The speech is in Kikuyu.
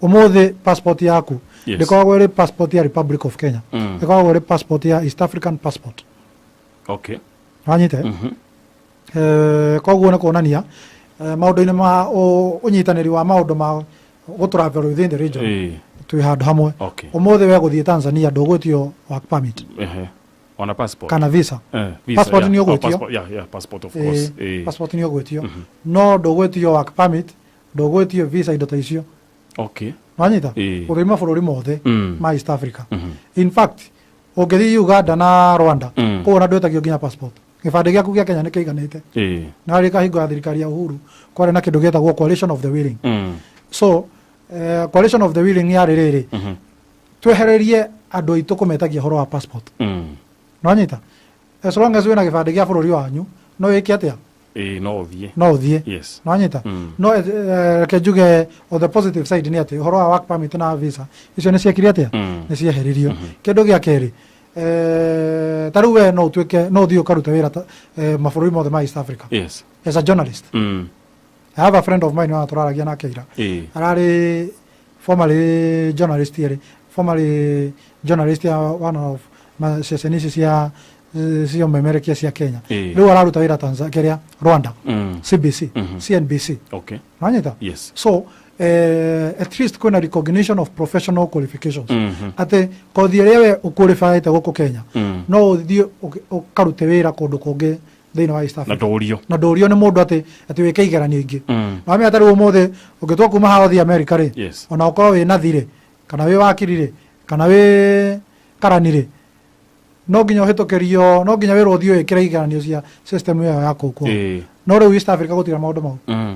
Ũmũthĩ passport yaku ndĩkoragwo ĩrĩ passport ya Republic of Kenya, ĩkoragwo ĩrĩ passport ya East African passport. Wanyite? Mhm. Koguo nĩ kuonania maũndũ-inĩ ma ũnyitanĩri wa maũndũ ma gũ travel within the region, twĩ handũ hamwe. Ũmũthĩ we gũthiĩ Tanzania ndũgwĩtio work permit Ona passport. kana visa. Visa, Passport yeah. nĩ Oh, ũgwĩtio. passport, yeah, passport, of course. Passport nĩ ũgwĩtio, no ndũgwĩtio work permit, ndũgwĩtio visa, indo ta icio. Wanyita? Ũthii mabũrũri mothe ma East Africa. In fact, ũngĩthiĩ Uganda na Rwanda, kũu ona ndwĩtagio nginya passport, gĩbandĩ gĩaku gĩa Kenya nĩ kĩiganĩte. Na rĩ kahingo ya thirikari ya Uhuru kwarĩ na kĩndũ gĩetagwo coalition of the willing. So coalition of the willing yarĩ rĩrĩ, twehererie andũ aitũ kũmetagia ũhoro wa passport. Nĩwanyita? As long as wĩna gĩbandĩ gĩa bũrũri wanyu, no wĩke atĩa? No ũthiĩ. No ũthiĩ. Nĩwanyita? No reke njuge, on the positive side nĩ atĩ ũhoro wa work permit na visa icio nĩ ciekire atĩa? Nĩ cieheririo. Kĩndũ gĩa kerĩ, ta rĩu we no ũtuĩke no ũthiĩ ũkarute wĩra mabũrũri mothe ma East Africa as a journalist. I have a friend of mine wa tũraragia nake ira, ararĩ formerly journalist, ĩrĩ formerly journalist ya one of ceceni ici cia cia ũmemerekia cia Kenya. Rĩu araruta wĩra Tanzania, kĩrĩa, Rwanda, CBC, CNBC. Nanyita? Yes. So at least kwĩna recognition of professional qualifications, atĩ kothi ĩrĩa we ũqualifyĩte gũkũ Kenya, no ũthiĩ ũkarute wĩra kũndũ kũngĩ thĩinĩ wa East Na Africa. ndũrio. Na ndũrio nĩ mũndũ atĩ wĩke igeranio ingĩ. Wamenya ta rĩu ũmũthĩ ũngĩtua kuma haha ũthiĩ America rĩ, ona ũkorwo wĩ nathi rĩ, kana wĩ wakiri rĩ, kana wĩ karani rĩ, no nginya ũhĩtũkĩrio, no nginya wĩrwo ũthiĩ wĩkĩre igeranio cia system ĩyo ya kũu kwao. No rĩu East Africa gũtirĩ maũndũ mau.